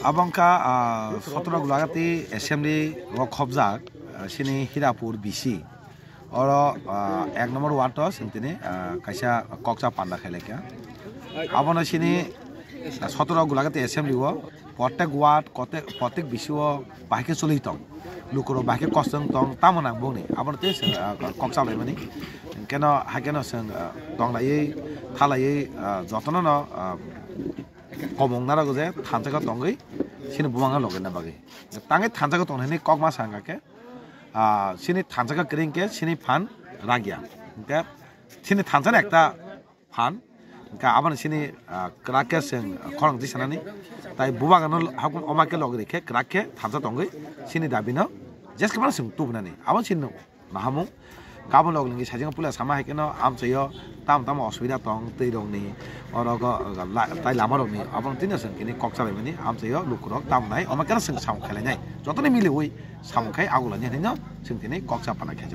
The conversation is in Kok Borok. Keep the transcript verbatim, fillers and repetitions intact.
Abo wngkha, ah, sotoro Gulagati assembly o khobjak, ah, sini Hirapur B C. Oro, ah, ek number ward o chwng tini, ah, kaisa koksa panda khailai kha. Abono sini, ah, sotoro Gulagati assembly o protek ward, kote-, protek B C o bahai khe choli tong. Lukurok bahai khe kosto wng tong, tamo nang boni. Abono tei chwng, ah, koksa laimani. Hwnkhe no, hai khe no chwng, ah, tonglaiwi, thalaiwi, ah, jotono no, ah, komung narwk je thansa khe tongwi sini bumang logi na bagwi. Tangwi thansa khe tong hinwi kokma sa wngkha khe, ah, sini thansa khe kwrwi khe sini phan ragya. Hwnkhe sini thansa ni ekta phan. Hwnkhe aboni sini, ah, kwrak khe chwng khorang tisanani. Tai bubagano hakung oma khe logi rikhe kwrak khe thansa tongwi sini dabino jeske mano chwng tubunani. Abo sini no. Mahamung. Gabon log lingwi sajingo puila sama hai keno amchaio tam tam osubida tong twi rokni oro go la-, tai lama rokni abo tini aswng kini kok chalai mani amchaio lukurok tam nai omo keno chwng samung khailai nai jotoni miliwi samung khai agulani hinwi no chwng tini kok cha pana khe.